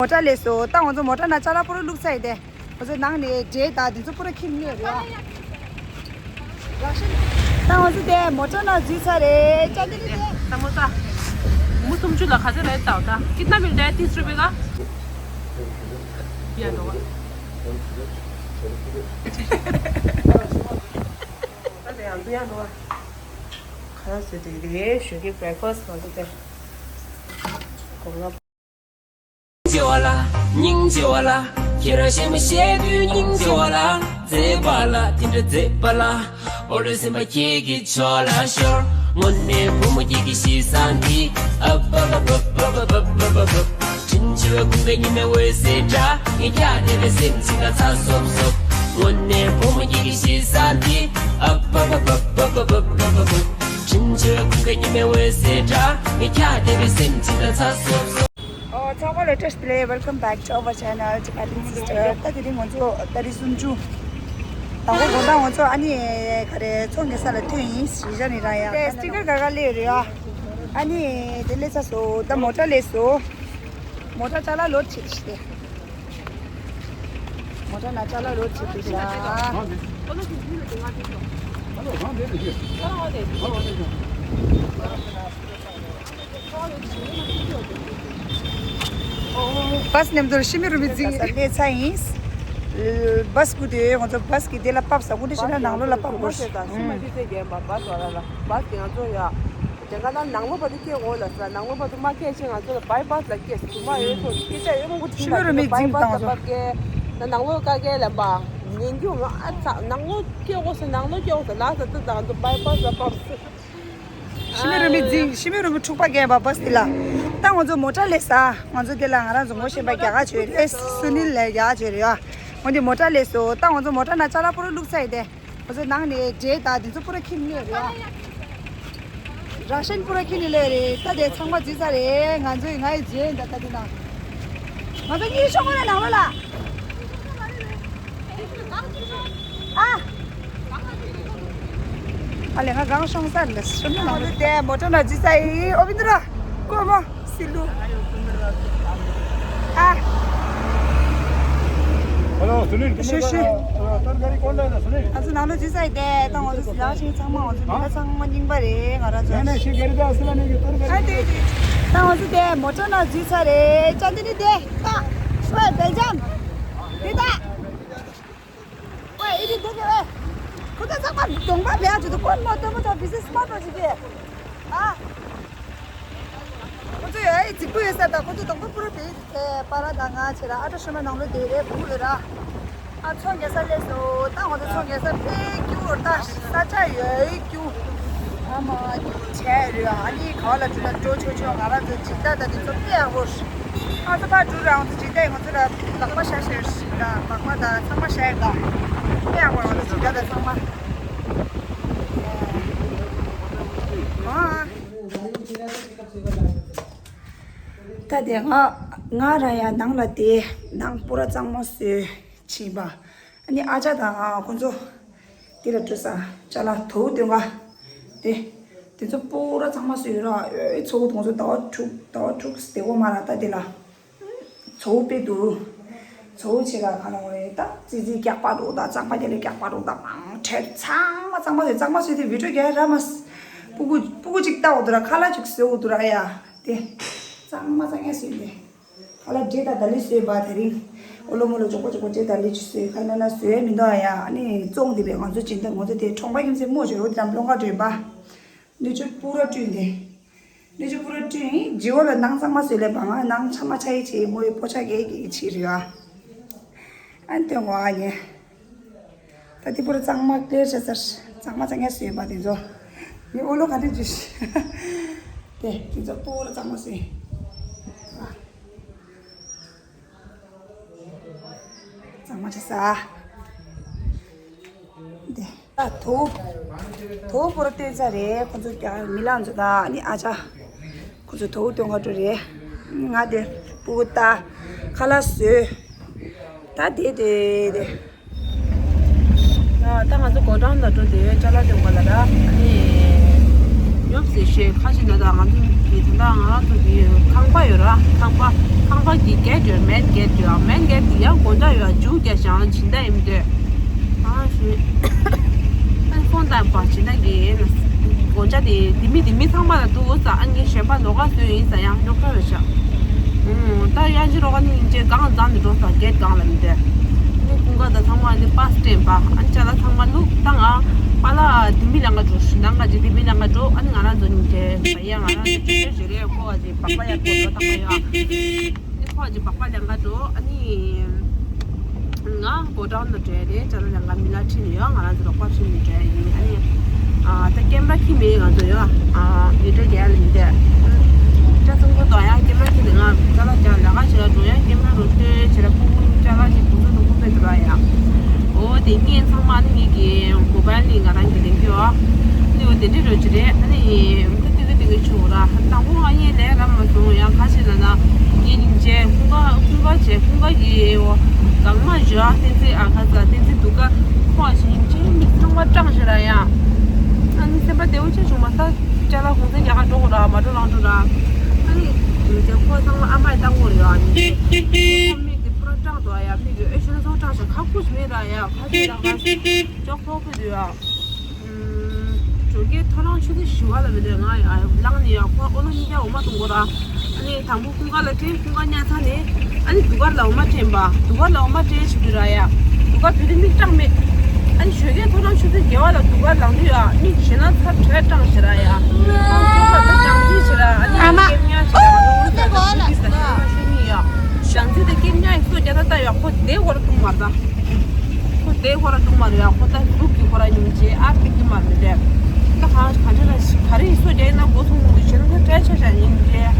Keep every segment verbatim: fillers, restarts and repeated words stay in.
མོ་ཊ་སླེབས་སོང་། ད་ང་ཚོ་མོ་ཊ་ནང་ཅ་ལག་པུ་ར་བླུགས་ཚར་ཡིན་ཏེ། ང་ཚོ་ནང་ནས་འབྲས་དང་དེ་ཚོ་པུ་ར་ཁྱེར་སླེབས་རེད་ཨ། ད་ང་ཚོ་དེ་མོ་ཊ་ནང་འཛུལ་ཚར་རེད། ཅ་དེ་ནི་དེ། समोसा। मुझे तुम चूल्हा खाते रहता होता। कितना मिलता है? तीस रुपए का। ये लो। ཁ་ལག་ཟེར་དེ་རེད། ཞོགས་ཀའི་breakfast་ང་ཚོ་དེ། གོང་ལ། སྙིང་རྗེ་བ་ལ། སྙིང་རྗེ་བ་ལ། ཁྱེད་རང་ཞེ་མ་ཞེ་དུས་སྙིང་རྗེ་བ་ལ། མཛེས་པ་ལ་དེ་འདྲ་མཛེས་པ་ལ། འོ་ལོ་སེམས་པ་ཁྱེད་ཀྱི་ཕྱོགས་ལ་ཤོར། དངོས་གནས་བུ་མོ་ཁྱེད་ཀྱི་གཤིས་བཟང་འདི། ཨ་པ་པ་པ། དྲིན་ཆེ་བའི་ཁུངས་དེ་ཉི་མའི་འོད་ཟེར་འདྲ། ངས་ཀྱང་བདེ་བའི་སེམས་ཅིག་ལ་ཚ་སོབ་སོབ། དངོས་གནས་བུ་མོ་ཁྱེད་ཀྱི་གཤིས་བཟང་འདི། ཨ་པ་པ་པ། དྲིན་ཆེ་བའི་ཁུངས་དེ་ཉི་མའི་འོད་ཟེར་འདྲ། ངས་ཀྱང་བདེ་བའི་སེམས་ཅིག་ལ་ཚ་སོབ་སོབ། ཨོ། ཚང་མ་ལ་བཀྲ་ཤིས་བདེ་ལེགས། Welcome back to our channel Tibetan Sister། ད་དེ་རིང་ང་ཚོ་ཏ་རིག་སུམ་ཅུ། དང་པོ་དགོང་དག་ང་ཚོ་ཨ་ནི་ག་རེ་ཚོང་རྒྱག་ས་ལ་ཐོན་ཡིན། གཞིས་ཆགས་ནས་རང་ཡ། དེ་སི་ཊི་ཀར་ག་ག་སླེབས་རེད་ཨ། ཨ་ནི་དེ་སླེབས་ཚར་སོང་། ད་མོ་ཊ་སླེབས་སོང་། མོ་ཊ་ཅ་ལག་ལོཌ་བྱེད་དེ། མོ་ཊ་ནང་ཅ་ལག་ལོཌ་བྱེད་དེ་ཤག་བྷ་སི་མཉམ་དུ་ཤི་མི་རུ་མི་འཛིང་། སླེབས་ཚར་ཡིན། བྷ་སི་སྒུག་དེ་ཡོད། ང་ཚོ་བྷ་སི་གི་དེ་ལ་བབས་ས། སྒུག་དེ་ཤི་ན་ནང་ལོགས་ལ་བབས་དགོས། ཤི་མ་ཤི་ཚེ་རྒན་པ་བྷ་སི་བ་ལ་ལ་བྷ་སི་གི་ང་ཚོ་ཡ། དེ་ག་ན་ནང་ལོགས་བར་དུ་སྐྱེལ་དགོས་ལ་ས། ནང་ལོགས་བར་དུ་མ་སྐྱེལ་ཕྱིན་ང་ཚོ་ལ་བྷའི་བྷ་སི་ལ་སྐྱེལ་ཟེར། དུ་མ་ཡོད་ཁོ་སྐྱེལ་ཆ་ཡོད་མ་གོ། ཤི་མི་རུ་མི་འཛིང་བྷའི་བྷ་སི་ལ་བབས་སྐྱེལ་ན་ནང་ལོགས་ཀ་སྐྱེལ་ལ་བ་ཉན་རྒྱུ་མ་ཨ་ཚ། ནང་ལོགས་སྐྱེལ་དགོས་ས། ནང་ལོགས་སྐྱེལ་དགོས་ས་ལ་ས། ད་ང་ཚོ་བྷའི་བྷ་སི་ལ་བབས་སོང་། ཤི་མི་རུ་མི་འཛིང་། ཤི་མི་རུ་མི་འཁྲུག་པ་རྒན་པ་བྷ་སི་དེ་ལ། ད་ང་ཚོ་མོ་ཊ་སླེབས་ས། ང་ཚོ་དེ་ལ་ང་རང་ཚོ་ངོ་ཤེས་པ་རྒྱ་གར་ཆོས་རེད། སུ་ནིལ་ལ་རྒྱ་གར་ཆོས་རེད་ཨ། འོན་ཏེ་མོ་ཊ་སླེབས་སོང་། ད་ང་ཚོ་མོ་ཊ་ནང་ཅ་ལག་པུ་ར་བླུགས་ཚར་ཡིན་ཏེ། ང་ཚོ་ནང་ནས་འབྲས་དང་དེ་ཚོ་པུ་ར་ཁྱེར་སླེབས་རེད་ཨ། ར་ཤན་པུ་ར་ཁྱེར་སླེབས་རེད། ད་དེ་ཚང་མ་འཛུལ་ཚར་རེད། ང་ཚོའི་ང་ཡི་རྗེས་ད་ད་དེ་ན། ང་ཚོ་གཉིས་ཤོག་ངོ་ལ་ནང་ལོགས་ལ། ཨ། ཨ་ལས་ང་གང་ཤོང་ས་ལ་ཤོང་ན་ང་ཚོ་དེ་མོ་ཊ་ནང་འཛུལ་ཚར་ཡིན། ཨོ་བི་ནྡུ་ར། ཀོ་མོ། སི་ལུ། ཨ། हेलो सुनील, तुमने शी, शी। तरकारी कौन लाया था सुनील? ང་ཚོ་ནང་ལོགས་འཛུལ་ཚར་ཡིན་ཏེ། ད་ང་ཚོ་ཟི་ལ་ཤིང་ཚང་མ་ང་ཚོ་མི་ལ་ཚང་མ་རྙིང་པ་རེད། ང་རང་ཚོ། नहीं नहीं, शी गरीब है, असला नहीं, तरकारी। ཨ་དེ་དེ། ད་ང་ཚོ་དེ་མོ་ཊ་ནང་འཛུལ་ཚར་རེད། ཅན་དེ་ནི་དེ་ད། ཤོད་སྦེལ་ཇམ། དེ་ད། ཨོ་ཨེ་དེ་དེ་དེ་ཨེ། ཁོ་ད་ཚང་མ་གདོང་པ་བེ་ཨ་ཅུ་དུ་ཀོན་མོ་ཏོ་མོ་ཏོ་བི་ཟི་སི་མ་ཏོ་ཅི་གེ། ཨ། ཁོ་ཚོ་ཡ་ཨེ་རྫིག་པོ་ཡོད་ས་ད། ཁོ་ཚོ་གདོང་པ་པུ་ར་བེ་ཨེ་པ་ར་ད་ང་ཆེ་ར་ཨ་ཏྲ་ཤོ་མ་ནང་ལོ་དེ་རེ་བུ་ལོ་ར། ཨ་ཚོང་རྒྱག་ས་སླེབས་སོང་། ད་ང་ཚོ་ཚོང་རྒྱག་ས་ཕེ་ཀྱུ་ད་ས་ཆ་ཡོད་ཀྱུ། ཨ་མ་ཉིན་བྱས་རེད། ཨ་ནི་ག་ལ་འགྲོ་ན་འགྲོ་ཆོག་ཆོག་ང་རང་ཚོ་སྦྱིན་བདག་དང་དེ་ཚོ་དཔེ་ཡག་པོ། ང་ཚོ་ཕར་འགྲོ་རང་ཚོ་སྦྱིན་བདག་ང་ཚོ་ལ་ལག་པ་ཤ་ཤེར་ཞིག་དང་མག་པ་དང་ཚང་མ་ཤ་ཡག་དང་། དཔེ་ཡག་པོ་ང་ཚོ་སྦྱིན་བདག་དང་ཚང་མ། ཨ། ད་དེ་ང་ང་རང་ཡང་ནང་ལ་དེ་ནང་པུ་ར་གཙང་མ་བཟོས་ཕྱིན་པ། ཨ་ནི་ཨ་ཅག་དང་ཁོ་ཚོ་དེ་ལ་འགྲོ་ས་ཅ་ལག་དོ་བོ་སྟོན་ག་དེ། དེ་ཚོ་པུ་ར་གཙང་མ་བཟོས་ར། ཨོའི་ཚོ་བོ་དེ་ཚོ་ཟླ་བ་དྲུག་ཟླ་བ་དྲུག་བསྡད་གོ་མ་ར། ད་དེ་ལ་ཚོ་བོ་དཔེ་འདུག་ཚོ་བོ་ཆེ་ག་ག་ལ་འོ་རེད། ད་ཙི་ཙི་སྐྱག་པ་འགྲོ་ད། གཙང་མ་དེ་ལ་སྐྱག་པ་འགྲོ་ད། མང་ཁྲལ་ཚང་མ་གཙང་མ་བཟོས། གཙང་མ་བཟོས་དེ་བི་ཌིའོ་རྒྱག་ར་མ། སྤུ་གུ་སྤུ་གུ་གཅིག་ལྟ་འོ་དུ་ར། ཁ་ལག་ཅིག་བཟོས་འོ་དུ་ར། ཨ་ཡ་དེ་གཙང་མ་གཙང་ཡ་བཟོས་དེ། ཁ་ལག་འབྲས་དང་དལ་ལི་བཟོས་པ་དེ་རིང་། ཨོ་ལོ་མོ་ལོ་ཅོག་པོ་ཅོག་པོ་འབྲས་དལ་ལི་ཅིག་བཟོས། ཁ་ན་ན་བཟོས་མི་འདུག་ཨ་ཡ། ཨ་ནི་བཙོང་དེ་བས་ང་ཚོ་སྦྱིན་བདག་ང་ཚོ་དེ་གྲོང་པ་ཁྱིམ་མཚེས་མོ་ཅོག་ཡོད་དེ་རམ་སློང་ག་འདྲེན་པ། འདི་ཚོ་པུ་ར་བསྐྲུན་ཏེ། འདི་ཚོ་པུ་ར་བསྐྲུན་ཡིན། ཇི་འོ་ལ་ནང་གཙང་མ་བཟོས་ལས་པ། ང་ནང་ཆ་མ་ཆ་ཡི་བྱེད་མོ་ཡི་པོ་ཆ་གེ་གེ་བྱེད་རེད་ཨ། ཨ་ནི་སྟོན་གོ་ཨ་ཉེ། ད་དེ་པུ་ར་གཙང་མ་ཀླེར་བྱས་ཚར། གཙང་མ་གཙང་ཡ་བཟོས་པ་དེ་ཚོ། ངས་ཨོ་ལོ་ག་དེ་ཅི་ཤི། དེ་དེ་ཚོ་པུ་ར་གཙང་མ་བཟོས། གཙང་མ་བྱས་ས། དེ། ད་དོ། དོ་པུ་ར་བསྟན་ས་རེད། ཁོ་ཚོ་ཀྱང་མི་ལ་འཛུལ་ད། ཨ་ནི་ཨ་ཅག་ཁོ་ཚོ་དོ་སྟོན་ག་འགྲོ་རེད། ང་དེ་སྤུ་གུ་ལྟ། ཁ་ལག་བཟོས། ད་དེ་དེ་དེ། ད་ང་ཚོ་སྒོ་འགྲམ་ལ་འགྲོ་དེ་ཅ་ལག་སྟོན་ག་ལ་ད། ཨ་ནི། ཡོད་ཟེར་ཤེས། ཁ་ཅིག་ན་ད་ང་ཚོ་གི་ད་ལྟ་ང་རང་ཚོ་གི་ཁང་པ་ཡོད་ར། ཁང་པ་ཁང་པ་གི་གེད་ཡོད། མེན་གེད་ཡོད། མེན་གེད་དེ་ཡང་སྒོ་འདྲ་ཡོད། མཇུག་རྒྱག་ཞང་སྦྱིན་བདག་ཡིན་འདོད། ཨ་ཞུ། ཨ་ནི་ཕོན་དང་པ་སྦྱིན་བདག་གི་སྒོ་འདྲ་དེ་དེ་མི་དེ་མི་ཚང་མ་ལ་འདུག་ས། ཨ་ནི་གཞན་པ་ལོགས་ཀ་བཟོས་ཡིན་ས། ཡང་རྙོག་དྲ་ཡོད་ཤག་ཨུམ། ད་ཡང་ཅི་རོགས་ནི་ཡིན་ཅེ་གང་བརྫངས་ནས་འགྲོ་ས། གེད་གང་ལ་མི་འདོད། ནི་ཀུན་དགའ་དང་ཚང་མ་ནི་པ་སི་ཊེམ་པ། ཨ་ནི་ཅ་ལག་ཚང་མ་བླུགས་ད། ང་པཱ་ལགས་དེ་མི་ལ་ང་འགྲོ། ཞུ་ནང་ག་ཅི་དེ་མི་ལ་ང་འགྲོ། ཨ་ནི་ང་རང་ཚོ་ནི་ཅེ་བ་ཡ་ང་རང་ཚོ་ཅི་ཅི་ཞིག་རེད། ཁོ་ག་ཅི་སྦག་སྦག་ཡ་ཁོ་འགྲོ་ད་ང་ཡ། ནི་ཁོ་ག་ཅི་སྦག་སྦག་ལ་ང་འགྲོ། ཨ་ནི་ང་གོ་ཀྲང་དུ་བྲོས་ཏེ་ཅ་ལག་ལ་ང་མི་ལ་ཁྲིད་ནས་ཡོད། ང་རང་ཚོ་རོགས་པ་ཁྲིད་ནས་བྲོས་ཡིན། ཨ་ནི། ཨ་ད་ཀེམ་ར་ཁྱི་མེད་ང་ཚོ་ཡོད། ཨ་ཡུ་ཏྲ་རྒྱལ་ལ་མི་འདས། ཅ་ཚང་ཁོ་དོ་ཡང་ཀེམ་ར་ཁྱི་ལ་ང་ཅ་ལག་རྒྱག་ལ་ཁ་ཞིག་ལ་འགྲོ་ཡང་ཀེམ་ར་རོ་སྟོན་བྱེད་ལ་ཕུང་ཕུང་ཅ་ལག་ཅིག་ཕུང་ཚོ་དུ་ཕུང་ཕེ་དུ་ར་ཡ། འོ་དེ་ངས་ཚང་མ་ནི་ངེད་ཀྱི་མོ་བལ་ནི་ང་རང་གི་ལེན་རྒྱུ་ཨ། ནི་འོ་དེ་འདྲི་རོ་ཅི་རེད། ཨ་ནི་ཏི་ཏི་ཏི་ཏི་ཆུ་ར་དང་པོ་ང་ཡིན་ལས་ར་མ་སོང་ཡང་ཁ་ཞིག་ལ་ན་ངེད་ཉིན་བྱས་ཁུང་ཁ་ཁུང་ཁ་བྱས་ཁུང་ཁ་གི་འོ་གང་མ་ཞུ་ཨ། བསྟན་འཛིན་ཨ་ཁ་ས་བསྟན་འཛིན་སྡུག་ག་ཁོ་ཞིག་ཡིན་ཅེས་མི་ཚང་མ་སྐྲག་ཞེ་ར་ཡ། ཨ་ནི་སེམས་པ་བདེ་བོ་ཅན་བྱུང་མ་ས། ཅ་ལག་གུང་སེང་རྒྱ་གར་འགྲོ་དགོས་ར་མ་འགྲོ་རང་འགྲོ་ར། ཨ་ནི་དེ་ཁོ་ཚང་མ་ཨ་མ་ཡི་བཏང་དགོས་རེད་ཡ། ཨ་ནི་ཁོ་མིག་དེ་ཕུ་ར་སྐྲག་འདུག་ཡ། མིག་གི་ཨེ་ཤུ་ན་ཚོ་སྐྲག་ཞེ་ཁ་ཁུ་ཞིག་མེད་ར་ཡ། ཁ་ཤས་ར་ཁ་ཅོག་ཐོག་ཕུ་འདུག་ཡ། ཨུམ། ཇོ་ཀའི་ཐོ་རངས་ཆུ་ཚོད་བཞི་བ་ལ་མི་འདོད་ང་ཡ་ལངས་ནས་ཡ་ཁོ་ཨོ་ལོ་གཉིས་ཀ་འོ་མ་འཐུང་དགོས་ར། ཨ་ནི་དང་པོ་ཀུན་དགའ་ལ་སྤྲད། ཀུན་དགའ་ཉལ་ཚར་ནས་ཨ་ནི་དུ་གར་ལ་འོ་མ་སྤྲད་པ། དུ་གར་ལ་འོ་མ་སྤྲད་བྱེད་དུས་ར་ཡ། དུ་གར་བུད་དེ་མིག་སྐྲག་མེད། ཨ་ནི་ཞོགས་ཀས་ཐོ་རངས་ཆུ་ཚོད་བརྒྱད་པ་ལ་དུ་གར་ལངས་དུས་ཡ་མིག་ཞེ་ན་ཚ་དྲོད་སྐྲག་ཞེ་ར་ཡ། ཨ་ཁོ་ལ་ད་སྦྲང་རྩི་ཞེ་ར། ཨ་ནི་ཨ་མ། སྐེམ་ཉལ་ཞེ་ར། ང་ཚོ་ཨོ་ནི་ས་ལ་ཞུ་མི་ཡ། སྦྲང་རྩི་དེ་སྐེམ་ཉལ་ཡིན་སོ་རྒྱ་ད་ལྟ་ཡ་ཁོ་དེ་ཧོ་ར་བཏུང་མ་ད། ཁོ་དེ་ཁོ་ར་ཏུ་མ་རེད། ཁོ་ད་གཟུགས་ཀྱི་ཁོ་ར་ཉུང་ཆེ་ཨ་ཕིག་གི་མ་རེད་དེ། ད་གང་ག་འདྲ་ལ་ག་རེ་ཡིན་སོ་རྒྱ་ཡིན་ན་མགོ་ཚོང་མུ་འདུག་བྱས་ན་ཁོ་སྐྲ་ཆ་ཆ་ཡིན་རེད།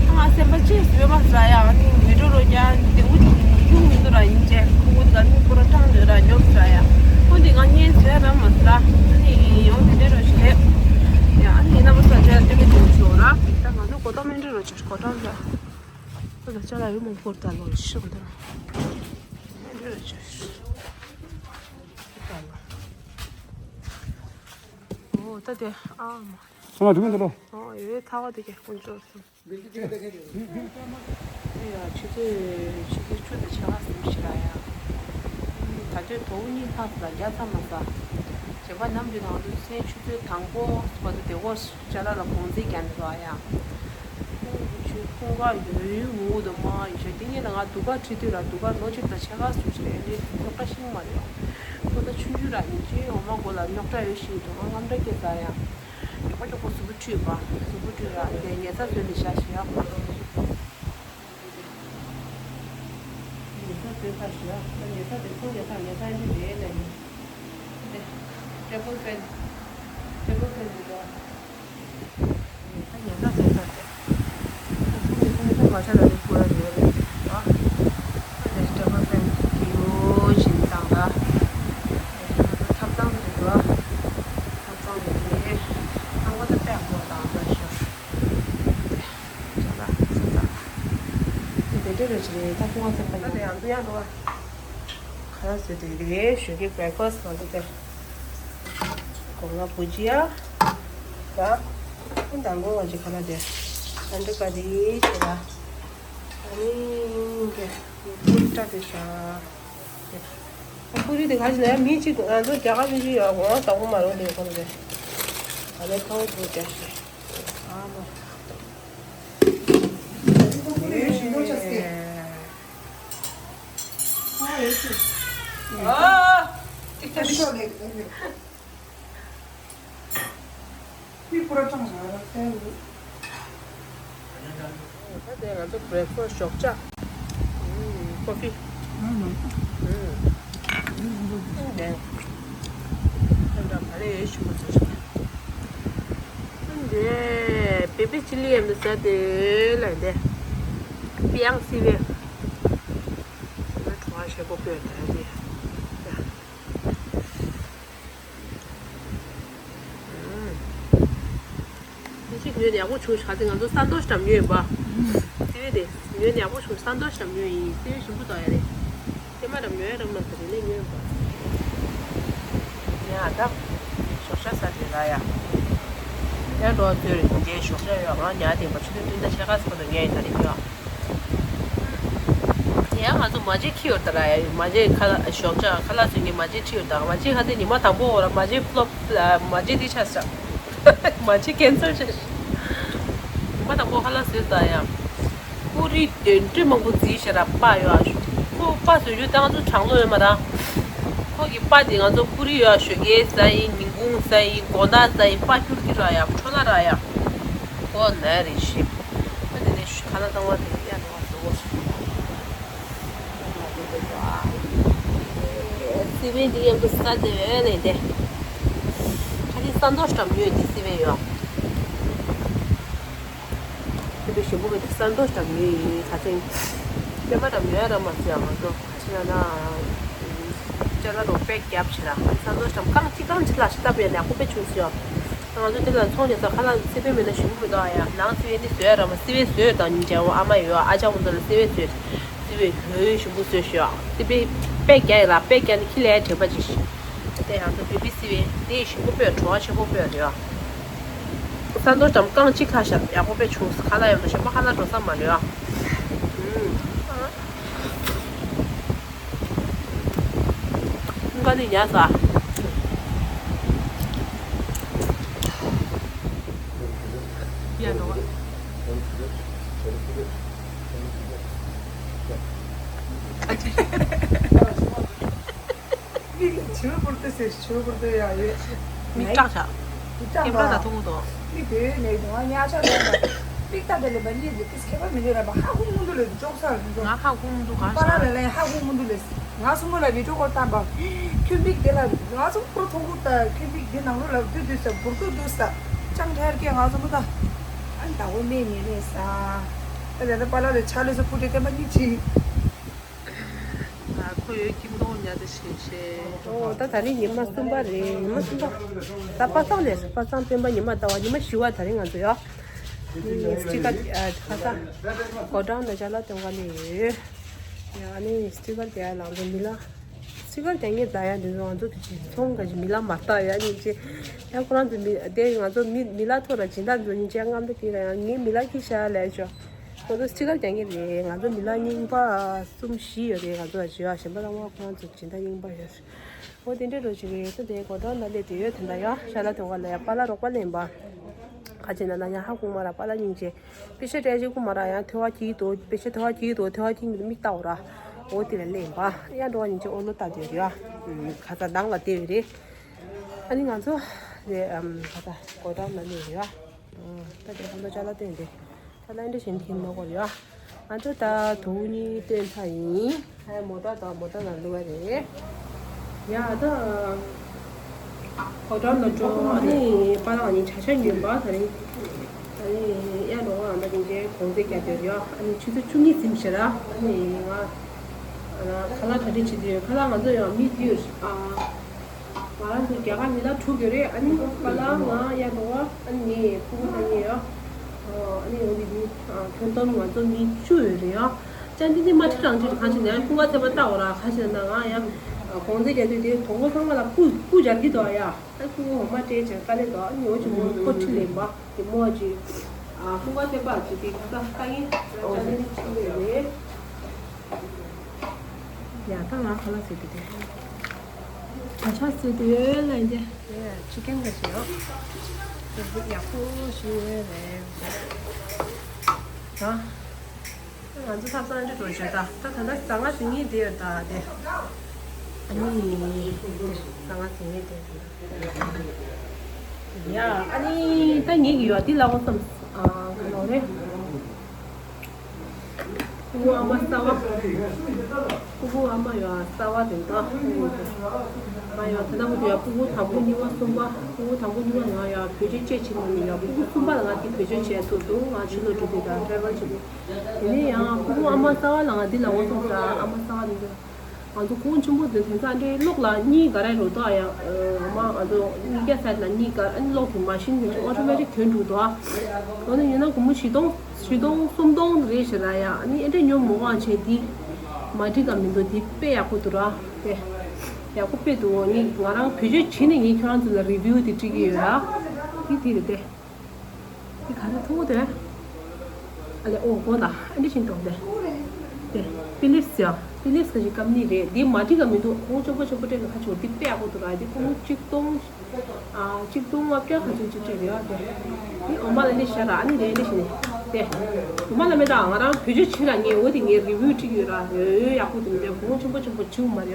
ད་ང་སེམས་པ་ཅེས་བཟོས་མ་ཟ་ཡ། ཨ་ནི་བི་ཌིའོ་རོ་རྒྱ་དེ་འུ་ཡུག་མི་འདུག་ར་ཡིན་ཅེ་ཁོ་གོ་ད་མི་ཁོ་ར་སྐྲག་འདོད་ར་ཉོབ་ཟ་ཡ། ཁོ་འདི་ང་གཉེན་བཟོས་ར་མ་ཟ། ཨ་ནི་ཡོང་དེ་འདྲ་རོ་ཞིག་རེད། ཡ་ཨ་ནི་ཡིན་ན་མ་ཟ་བྱས་ལ་སྟོན་གི་དེ་ཆོག་ར། ད་ང་ཚོ་གོ་ཏོ་མེན་འདྲ་རོ་ཆ་གོ་ཏོ་ལ་ཁོ་ད་ཅ་ལག་ཡོད་མོ་ཁོ་ད་ལོ་ཤོག་འདི་ར། འོ་ད་དེ་ཨ་མ། ཚང་མ་འགྲིག་མི་འདུག་ལོ། ཨོ་ཡོད་ཐག་པ་དེ་ག་ཁོང་ཚོ་སོང་། ཡ་ཆུ་ཚོད་ཆུ་ཚོད་བཅུ་དང་ཕྱེད་ཀ་ཙམ་ཞིག་རག་ཡ། ད་དུང་དོ་དབུ་གཉིས་ལྷག་ཙམ་རྒྱག་ཚར་མ་ཟ། བྱས་པ་ནམ་རྒྱུན་ང་ཚོ་མཚན་ཆུ་ཚོད་དང་པོ་བར་དུ་དེ་འོ་ཅ་ལག་ལ་གོང་ཚད་རྒྱག་ནས་རག་ཡ། ཁོང་གི་ཆུ་ཁོང་ག་ཡོད་ཡོད་ངུ་དུ་མ་ཡོད་ཤོད་དེ་ཉིན་ལ་ང་སྡུག་ག་ཁྲིད་དུས་ར་སྡུག་ག་ལོ་གཅིག་དང་ཕྱེད་ཀ་ཙམ་ཞིག་རེད། ལས་རྙོག་དྲ་ཤིང་མ་རེད། ཁོ་ད་ཆུང་ཆུང་ར་ཡིན་ཅེ་འོ་མ་མགོ་ལ་རྙོག་དྲ་ཡོད་ཤིང་དུ་ང་རྔམ་དྲ་སྐྱེ་ས་ཡ། མགྱོགས་པོ་མགྱོགས་པོ་གཟུགས་པོ་བཀྲུས་པ། གཟུགས་པོ་བཀྲུས་ར་དེ་ཉལ་ས་བཟོས་ནས་བཞག་ཞིག་ཡ། ཉལ་ས་བཟོས་ཚར་ཞིག་ཡ། ད་ཉལ་ས་དེ་ཚོ་ཉལ་ས་ཉལ་ས་ཡིན་རེད་ལ་ཡིན། ཏེ་ཊེ་བལ་ཕེན། ཊེ་བལ་ཕེན་འདི་འདྲ། ད་ཉལ་ས་བཟོས་ཚར་ཏེ། ད་ཚང་མས་ཚང་མས་ཚང་མ་ཆ་ལ་རེ་སྐུ་ར་རེ་རེད་ཨ། ད་དེ་ཊེ་བལ་ཕེན་གི་ཡོ་བཞིན་བཏང་ད། ཐབ་ཚང་དེ་འདུག་ཨ། ཐབ་ཚང་དེ་དེ། ཚང་མ་ད་པད་མགོ་བཏང་ད་ཤོག་ཅག་ལ་ས་ཚ། དེ་འདྲ་རེ་ཞིག་རེད། ད་ཁོང་ཚོ་ད་ཡང་འདུ་ཡང་འདུག་ཨ། ཁ་ལག་ཟེར་དེ་རེད། ཞོགས་ཀའི་བྷེ་རེག་ཕ་སི་ང་ཚོ་དེ། སྒོ་ང་བུ་ཇི་ཡ། ད། ཨ་མདང་དགོང་ང་ཅི་ཁ་ལག་དེ། ཨ་འདྲ་ཀ་རི་ཞེ་ལ། ཨ་ནི་གེ། ཀུ་རི་སྐྲ་དེ་ཤ། ཨ་ཀུ་རི་དེ་ག་ཞིག་ལ་ཡ་མི་གཅིག་ང་ཚོ་རྒྱ་གར་མི་གཅིག་ཡོད་ཨ། ང་དང་པོ་མ་རོ་དེ་ཁོ་ལ་དེ། ཨ་ནི་ཁ་བོ་དེ་རྒྱ་ཞེ། ཨ་མ། ཨ། ད་དེ་ང་ཚོ་བྷེ་རེག་ཕ་སི་ཞོགས་ཇ། ཨུམ། ཀོ་ཕི། ཨུམ། ཨུམ། ཨུམ། ཨུམ། ཨུམ། ཨུམ། ཨུམ། ཨུམ། འདི་བེ་བི་ཅི་ལི་ཡ་མི་ཟ་དེ་ལ་འདི་པི་ཡང་སི་བེ། ང་གྲོགས་ཞེ་པོ་བོད་དེ་འདི། འདི་གཅིག་ཉོས་ནས་ཡག་པོ་བྱུང་ཤག་དེ་ང་ཚོ་ས་རྡོ་ཞིག་འགྲམ་ཉོས་ཡིན་པ། སི་བེ་དེ་ཉོས་ནས་ཡག་པོ་བྱུང་། ས་རྡོ་ཞིག་འགྲམ་ཉོས་ཡིན། སི་བེ་ཞིམ་པོ་འདུག་ཡ་རེད། ཀྱེ་མ་འགྲམ་ཉོ་ཡ་རམ་ན་ས་དེ་ནས་ཉོས་ཡིན་པ། ཡ་ད། ཞོགས་ཇ་ཟ་དེ་ལ་ཡ། ཡང་འགྲོ་བ་ཚོས་རེད་འདི་འདྲའི་ཞོགས་ཇ་ཡོད་ང་ཉལ་བསྡད་པ་ཆུ་ཚོད་བདུན་དང་ཕྱེད་ཀ་ཙམ་དུ་ཉལ་ཡིན་ད་རེད་ཡོད། ཡང་ང་ཚོ་མ་བརྗེད་ཁྱི་ཡོད་ད་ར་ཡ་མ་བརྗེད་ཁ་ལག་ཞོགས་ཇ་ཁ་ལག་ཚོས་ངས་མ་བརྗེད་ཁྱི་ཡོད་ད་མ་བརྗེད་ཁ་ཚེ་ཉི་མ་དང་པོ་འོ་ར་མ་བརྗེད་ཕློབ་མ་བརྗེད་འདི་ཆ་ས་མ་བརྗེད་ཀན་སལ་ཆ་ཉི་མ་དང་པོ་ཁ་ལག་ཟོས་ད་ཡ། ཀུ་རི་དོན་འདྲི་མང་པོ་བརྩིས་ཤ་ར་པ་ཡོད་ཨ་ཞུ། ཁོ་པ་བཟོས་རྒྱུ་ད་ང་ཚོ་གྲང་ལོ་ཡོད་མ་ར། ཁོ་གི་པ་དེ་ང་ཚོ་ཀུ་རི་ཡོད་ཨ་ཞོ་གའི་ཟ་ཡིན་ཉིན་གུང་ཟ་ཡིན་དགོང་དག་ཟ་ཡིན་པ་ཁྱུར་གི་ར་ཡ་ཁྲོ་ལ་ར་ཡ། ཁོ་ན་རེ་ཞིག་ཁོ་དེ་ནས་ཁ་ལག་བཏང་བ་དེ་ཡ་ནོ་བ་བཟོ་བོ་ཞིག་སི་བན་འདི་ཡང་གི་ས་དེ་ཡོད་ནས་དེ། ཁ་ལི་ས་མདོག་སྐྲམ་ཡོད་དེ་སི་བན་ཡོད། ཁྱོད་ཚོ་ཞིམ་པོ་གི་ས་མདོག་འཇམ་ཡོད་ཡིན་ཁ་ཚན། སེམས་པ་འཇམ་ཡོད་ར་མ་ཚོད་ང་ཚོ་ཁ་ཆེ་ན་ན། ཅ་ལག་རོ་པད་རྒྱབ་ཆེ་ར་ས་མདོག་འཇམ་རྐང་གཅིག་རྐང་གཅིག་ལ་ཤི་ཏབ་ཡ་ནས་ཁོ་པད་ཆུང་སོ། ང་ཚོ་དེ་ལ་ཚོང་རྒྱག་ས་ཁ་ལག་སི་པན་མེད་ན་ཞིམ་པོ་མི་འདུག་ཨ་ཡ་ནང་སི་པན་དེ་བཟོས་ར་མ་སི་པན་བཟོས་དང་ཉིན་ཅན་འོ་ཨ་མ་ཡོད་ཨ་ཅག་འོ་ཚོ་ལ་སི་པན་བཟོས། སི་པན་ཡོད་ཞིམ་པོ་བཟོས་ཤོག་སི་པན་པད་རྒྱ་ཡི་ལ་པད་རྒྱ་ནི་ཁྱི་ལས་དྲན་པ་ཅིག་ཤི། དེ་ཡང་ཚོ་བི་བི་སི་པན་དེ་ཞིམ་པོ་སྤོས་བྲོ་བ་ཆེན་པོ་སྤོས་རེད་ཨ། ས་མདོག་ཙམ་རྐང་གཅིག་ཁ་ཤར་ཡག་པོ་དཔེ་བྱུང་ཁ་ལག་ཡོད་འདུག་གཞན་པ་ཁ་ལག་འགྲོ་ས་མ་རེད་ཨ། ཨུམ། ཀ་ནི་ཉལ་ས། ཡ་འགྲོ་བ། མིག་ལ་བྱིའུ་པུར་ཏི་ཟེར་བྱིའུ་པུར་ཏི་ཡ་ཡོད། མིག་བཀྲག་བྱ། མིག་བཀྲག་ཨེ་པ་ལ་ཐུག་གི་འདུག་མིག་དེ་ནས་དུང་བ་ཉག་ཆ་ལོན་པ། མིག་ལྟ་དེ་ལས་པ་གཉིས་ཀྱི་ཏིས་ཁྱད་པར་མི་འདུག་ལབ་པ་ཧ་གོ་མི་འདུག་ལབ་ཅོག་ས་རེད་འདུག་ང་ཧ་གོ་མི་འདུག་གང་པ་ལ་ལ་ལ་ཧ་གོ་མི་འདུག་ལབ། ང་སུ་མོ་ལ་བི་ཀྲོ་ཀོལ་བཏང་པ། ཁྱོད་མིག་དེ་ལ་ང་སུ་པོ་ཐོག་གུ་ལྟ་ཁྱོད་མིག་དེ་ནང་ལོ་ལ་བསྡུ་བསྡུ་ས་འབུར་དུ་བསྡུ་ས། ཅང་ཁྲེར་ཀེ་ང་སུ་མོ་ད། ཨ་ནི་ད་གོ་མེད་ཉེ་རེད་ས། ད་ལས་ད་པ་ལ་ལ་ཆ་ལོས་ས་ཕུ་ཏེ་བསྟན་པ་གཉིས་ཕྱིན། ཁོ་ཡོད་ཀྱིན་མདོག་ཉ་དེ་ཤེས་ཤེས། ཨོ་ད་ད་རིང་ཉི་མ་གསུམ་པ་རེད་ཉི་མ་གསུམ་པ། ད་པ་སངས་ལས་པ་སངས་སྟོན་པ་ཉི་མ་ཟླ་བ་ཉི་མ་བཞི་བ་ད་རིང་ང་ཚོ་ཡོད། སྤྱི་ཁ་ཁ་ས་གོ་གྲང་ན་ཅ་ལག་སྟོན་ག་ལས་ཡོད། ཡ་ནི་སྤྱི་ཁ་དེ་ལང་དུ་མི་ལ། སྤྱི་ཁ་དེ་ངས་ད་ཡ་འདི་ཚོ་ང་ཚོ་དུ་ཅི་ཚོང་ག་ཅི་མི་ལ་མ་ལྟ་ཡ་ནི་ཅི། ཡ་ཁོ་རང་ཚོ་མི་དེ་ང་ཚོ་མི་མི་ལ་ཐོ་ར་སྦྱིན་བདག་ཚོ་ཉིན་ཅན་རྔམ་དུ་དེ་ར་ཡང་ངའི་མི་ལ་ཁྱི་ཤ་ལས་ཅོ། ང་ཚོ་སྤྱི་ཁ་རྒྱག་གི་རེད། ང་ཚོ་མི་ལ་རྙིང་པ་གསུམ་བཞི་ཡོད་རེད། ང་ཚོ་ལ་བྱེད་ཡག་གཞན་པ་ལ་དབང་ཁོ་རང་ཚོ་སྦྱིན་བདག་རྙིང་པ་ཡོད་རེད། འོ་དེ་འདྲའི་རོ་ཅིག་རེད། ད་དེ་གོ་ཐོག་ན་སླེབས་དེ་ཡོད་དེ་འདྲ་ཡ་ཤ་ལ་དོན་ག་ལ་ཡ་པཱ་ལགས་རོགས་པ་ལེན་པ། ཁ་ཆེ་ན་ན་ཡ་ཧ་གོང་མ་ར་པཱ་ལགས་སྙིང་རྗེ། པེ་ཤ་སྤྲད་ཅིག་གོང་མ་ར་ཡ་ཐོ་བ་གྱིས་དོ་པེ་ཤ་ཐོ་བ་གྱིས་དོ་ཐོ་བ་གྱིས་མི་མིག་ལྟ་འོ་ར། འོ་དེ་ལ་ལེན་པ་ཡ་འགྲོ་བ་སྙིང་རྗེ་ཨོ་ལོ་ལྟ་དེ་ཡ། ཁ་ཚ་མདང་ལ་བལྟས་ཡོད་རེད། ཨ་ནི་ང་ཚོ་རེད་ཁ་ཚ་གོ་ཐོག་ན་སླེབས་ཡོད་ཡ། ད་དེ་ཁོང་ཚོ་ཅ་ལག་སྟོན་ཏེ། ད་ལན་འདྲ་བཞིན་མཁྱེན་མ་དགོས་ཡ། ང་ཚོ་ད་དུག་གཉིས་སྟོན་ཚར་ཡིན། ཧའི་མོ་ཊ་དང་མོ་ཊ་ནང་བླུགས་པ་རེད། ཡ་ད། གོ་ཐོག་ནང་འགྲོ་ཨ་ནི་པཱ་ལགས་ནི་བྱ་ཆ་ཉོས་པ་ད་རིང་། ད་རིང་ཡ་ནོ་ཨ་མ་དེ་འདྲའི་གོང་ཚད་རྒྱག་འདོད་ཡ་ཨ་ནི་ཆུ་ཚོད་བཅུ་གཉིས་ཟིན་ཤེ་ར་ཨ་ནི་ང་། ཁ་ལག་གྲ་སྒྲིག་བྱེད་དུས་ཁ་ལག་ང་ཚོ་ཡང་མི་བསྡུས་ཨ། ང་རང་ཚོ་རྒྱ་གར་མི་ལ་དྲུག་ཡོད་རེད། ཨ་ནི་པཱ་ལགས་ང་ཡ་འགྲོ་བ་ཨ་ནི་ངའི་ཕྲུ་གུ་ལ་ངའི་ཡ། ཨ་ནི་འོ་འདི་མི་ཁྱོད་ལྟར་ང་ཚོ་མི་བཅུ་ཡོད་རེད་ཡ། ཅང་འདི་འདི་མ་ཁྲི་རང་ཁྲི་གང་ཕྱིན་ནས་ཀུན་དགའ་ཚེ་པ་ལྟ་འོ་ར་གང་ཕྱིན་ན་ང་ཡ། གོང་ཚད་རྒྱ་དུས་དེ་དོ་པོ་ཚང་མ་ལ་སྤུ་སྤུ་སྦྱར་གི་འདུག་ཡ། ཨ་ཀུན་དགའ་འོ་མ་སྤྲད་བྱས་དཀའ་ལས་འདུག་ཨ་ནི་འོ་ཅི་མོ་ཁོ་ཁྲི་ལེན་པ་དེ་མོ་ཅི། ཀུན་དགའ་ཚེ་པ་ཅི་དེ་ད་ལྟ་ལྟ་ཡིན་ཅང་འདི་འདི་ཕྱིན་ཡོད་རེད། ཡ་ད་ང་ཁ་ལག་ཟེར་དེ་དེ། ད་ཆ་ཟེར་དེ་ལ་འདི། ཡ་ཅི་ཀན་ག་ཞིག་ཡོད། དེ་ཡག་པོ་ཞིག་ཡོད་རེད། ད། ང་ཚོ་ཐབ་ཚང་འདྲི་འགྲོ་བྱོས་ད། ད་ད་ལྟ་ཟ་ང་ཟིང་ངེ་དེ་ཡོད་ད་དེ། ཨ་ནི། ཟ་ང་ཟིང་ངེ་དེ་ཡོད། ཡ་ཨ་ནི་ད་ངེད་ཀྱི་ཡོད་འདི་ལ་འོ་བསམ། ཨ་ག་ལོ་རེད། ཨོ་ཨ་མ་གསར་བ། ཕྲུ་གུ་ཨ་མ་ཡོད་ཨ་གསར་བ་དེ་འདྲ། ང་ཡོད་ད་ལྟ་བུ་དུ་ཡ་ཕྲུ་གུ་དང་པོ་གཉིས་པ་གསུམ་པ་ཕྲུ་གུ་དང་པོ་གཉིས་པ་ང་ཡོད་བོད་ཆས་ཅེས་བྱེད་མ་ནུས་ཡ་ཕྲུ་གུ་གསུམ་པ་ལ་ང་དེ་བོད་ཆས་བྱས་ཐུབ་འདུག་ང་ཕྱི་ལོགས་འགྲོ་དུས་ད་ཊ་རེ་ཝལ་བྱེད་དུས། དེ་ནས་ཡང་ཕྲུ་གུ་ཨ་མ་གསར་བ་ལ་ང་འདི་ལ་འོང་སོང་ཟ་ཨ་མ་གསར་བ་དེ་འདྲ། ང་ཚོ་ཁོང་ཆེན་པོ་དེ་དེང་སང་འདྲའི་གློག་ལ་གཉིས་ག་རེ་རུ་དོ་ཡ། ཨ་མ་ང་ཚོ་གཉིས་བརྒྱ་ཚད་ལ་གཉིས་ག་ཨ་ནི་གློག་གི་མ་ཤིན་དེ་ཨོ་ཊོ་མེ་ཊིག་དོན་འགྲུ་དོ། འོ་ན་ཡིན་ན་སྒོར་མོ་བཞི་སྟོང་བཞི་སྟོང་གསུམ་སྟོང་རེད་ཞེ་ལ་ཡ་ཨ་ནི་ཨེ་འདྲ་ཉོ་མོ་ཨང་བྱས་འདི་མ་འགྲིག་ག་མི་འདུག་འདི་དཔེ་ཡག་པོ་འདུག་ར་དེ་ཡག་པོ་དཔེ་འདུག་ངས་ང་རང་བེད་སྤྱོད་བྱས་ནས་ངས་ཁྱོད་རང་ཚོ་ལ་རི་བིའུ་དེ་སྤྲད་ཀྱི་ཡོད་ར་འདི་དེ་རེད་དེ། ག་རེ་མཐོང་གི་འདུག་ཨ་ལེ། ཨོ་གོ་ན་ཨ་འདྲ་ཞིག་མཐོང་སྟེ། དེ་པི་ལིབ་སི་ཡ། པི་ལིབ་སི་ག་ཞིག་སྐམ་ནི་རེད། འདི་མ་འགྲིག་ག་མི་འདུག་གོང་ཆེན་པོ་ཆེན་པོ་སྤྲད་ན་ཁ་ཆུ་འདི་དཔེ་ཡག་པོ་འདུག་ར། འདི་གོང་གཅིག་སྟོང་། ཨ་གཅིག་སྟོང་ལྔ་བརྒྱ་ག་ཚོད་ཅིག་སྤྲད་རེད་ཨ། དེ་འདི་འོ་མ་ལ་འདི་ཤ་ར། ཨ་ནི་རེད། འདི་ཞིག་ནི་དེ་འོ་མ་ལ་མེད་ད། ང་རང་བེད་སྤྱོད་བྱེད་ར། ངས་འོ་དེ་ངས་རི་བིའུ་བྲིས་ཡོད་ར། ཡོད་ཡོད། ཡག་པོ་འདུག་འདི་གོང་ཆེན་པོ་ཆེན་པོ་བྱུང་མ་རེད་ཨ།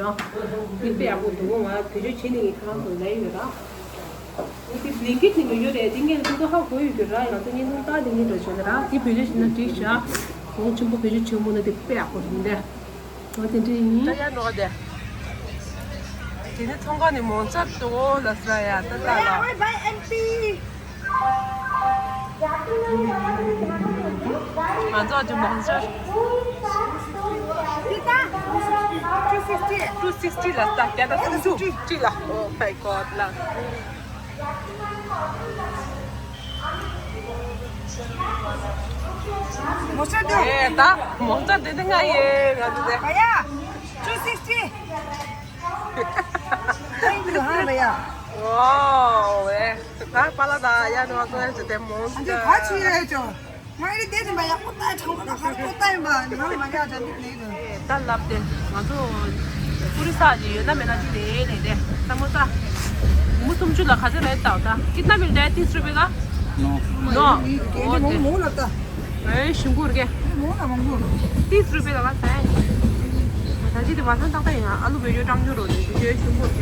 འདི་དཔེ་ཡག་པོ་འདུག་ང་བེད་སྤྱོད་བྱེད་ནི་ངས་ཁ་རང་ཚོ་ལས་ཡོད་ར། འདི་བླིང་ཀིཊ་ནས་ཉོས་ཡོད་རེད། འདི་ངས་ཀུན་ཏུ་ཧ་གོ་ཡོད་རྒྱུ་ར། ང་ཚོ་བརྙན་ཐུང་ལྟ་དེ་ངས་འགྲོ་བྱོས་ན་ར། འདི་བེད་སྤྱོད་བྱས་ན་འགྲིག་ཤག་གོང་ཆེན་པོ་བེད་སྤྱོད་བྱེད་མོ་ན་དེ་དཔེ་ཡག་པོ་རེད་འདི། འོ་དེ་འདྲ་ཡིན། ད་ཡར་འགྲོ་ག་དེ། དེ་ནི་ཚོང་ཁང་ནས་མོན་སར་འགྲོ་ལ་ཟེར་ཡ། ད་ད་ལ། ང་ཚོ་ཅི་མོན་སར། two sixty ལ་ད་བརྒྱ་དང་སུམ་ཅུ་ཅི་ལ། Oh my God ལ། མོན་སར་དུ། ཨེ་ད་མོན་སར་དེ་དེ་ང་ཡེ་ང་ཚོ་དེ། བ་ཡ། two sixty Thank you ཧ་བ་ཡ། ཝའོ་ཝེ། ད་པ་ལ་ད་ཡ་ནོ་ཚོ་ཡ་ཚོ་དེ་མོན་སར། ང་ཚོ་ག་ཆུ་ཡ་ཅོ། ང་ཡི་དེ་ནི་མ་ཡག་པོ་ལྟ་ཡི། ཁྲང་པོ་ལ་ཁ་པོ་ལྟ་ཡིན་པ། ནི་ང་ལ་མ་ཡག་ཅན་དེ་ནི་ད་ལབ་སྟེ་ང་ཚོ་ཀུ་རི་ས་ཅིག་ཡོད་ན་མེད་ན་ཅིག་ལས་ལས་ཏེ་ས་མོ་ས་མུ་སུམ་ཅུ་ལ་ག་ཚོད་རེད་ལྟ་ད། कितना मिलता है? तीस रुपए का? नो। नो। ཨེ་ཞིམ་པོ་རེད། तीस रुपए का बस है। ད་ཅི་དེ་མ་ཐང་ཏག་ཏག་ཡིན། ཨ་ལུ་བེད་སྤྱོད་སྤྲང་ཆུ་རོ་དེ་བེད་སྤྱོད་ཞིམ་པོ་རེད།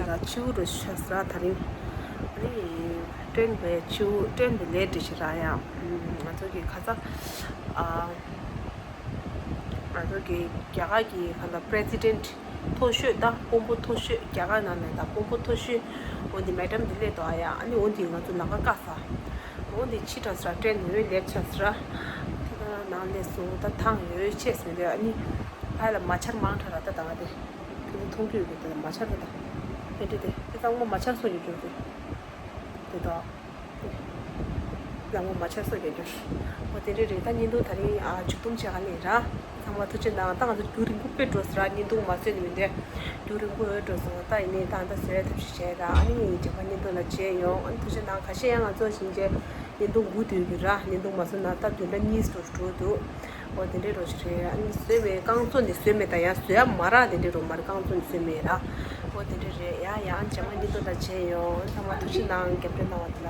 ད་ཆུ་རུ་ཤ་ས་ད་རིང་། ཨ་ནི་ཀྲེན་པའི་ཆུ་ཀྲེན་པའི་ལས་འདྲི་ཞིག་རག་ཡ། ང་ཚོ་གི་ཁ་ཚ། ང་ཚོ་གི་རྒྱ་གར་གི་ཁ་ལ་པི་རེ་སི་ཌེན་ཊི་མཐོ་ཤོས་དང་དཔོན་པོ་མཐོ་ཤོས། རྒྱ་གར་ནང་ནས་དང་དཔོན་པོ་མཐོ་ཤོས། འོ་འདི་མེ་ཌམ་འདི་སླེབས་འདུག་ཨ་ཡ། ཨ་ནི་འོ་འདི་ང་ཚོ་ལམ་ཁ་བཀག་ས། འོ་འདི་ཕྱི་དྲགས་ས་ར། ཀྲེན་ཡོད་སླེབས་ཆགས་ས་ར། དེ་ག་ནང་སླེབས་སོང་། ད་ཐང་ཡོད་ཆས་མི་འདུག་ཨ་ནི་ཕར་ལ་མ་ཆར་མང་དྲགས་ར། ད་ད་ང་དེ་དེ་ཚོ་མཐོང་རྒྱུ་ཡོད་གི། དེ་ལ་མ་ཆར་ད་ད་དེ་འདྲ་དེ་དེ་གཙང་མ་མ་ཆར་སོགས་ཡོད་རྒྱུ་རེད། དེ་དག་ལམ་ངོ་མ་ཆགས་སོ་རྒྱ་རྒྱུར། འོ་དེ་འདྲ་རེད། ད་བརྙན་ཐུང་ད་རིང་ཨ་མཇུག་སྡོམ་བྱེད་ག་ནས་ར། ཚང་མ་ཐུགས་རྗེ་གནང་། ད་ང་ཚོ་རྒྱུན་རིང་པོ་དཔེ་འགྲོ་སོང་ར། བརྙན་ཐུང་མ་བཟོས་ནས་མི་འདྲ། རྒྱུན་རིང་པོ་འོས་འགྲོ་སོང་། ད་ཡིན་ནའི་ད་ད་བཟོས་ཐབས་ཤེས་བྱས་ར། ཨ་ནི་ངའི་རྒྱབ་ཁ་བརྙན་ཐུང་ལ་མཇལ་ཡོང་། ཨ་ནི་ཐུགས་རྗེ་གནང་། ཁ་ཤས་ཡང་ང་ཚོ་བཞིན་བྱས་བརྙན་ཐུང་སྒུག་སྡོད་ཀྱི་ར། བརྙན་ཐུང་མ་བཟོས་ན་ད་བདུན་ཕྲག་གཉིས་སུ་འགྲོ་འདུག་འོ་དེ་འདྲའི་རོ་ཞིག་རེད། ཨ་ནི་བཟོས་མེད། རྐང་བཙུགས་ནས་བཟོས་མེད། ད་ཡང་བཟོ་ཡ་མ་རག་དེ་འདྲའི་རོ་མ་རེད། རྐང་བཙུགས་ནས་བཟོས་མེད་ར། འོ་དེ་འདྲ་རེད། ཡ་ཡང་རྗེས་མ་བརྙན་ཐུང་དང་མཇལ་ཡོང་། ཚང་མ་ཐུགས་རྗེ་གནང་། རྒྱབ་སྐྱོར་གནང་བ་དེ་ལ།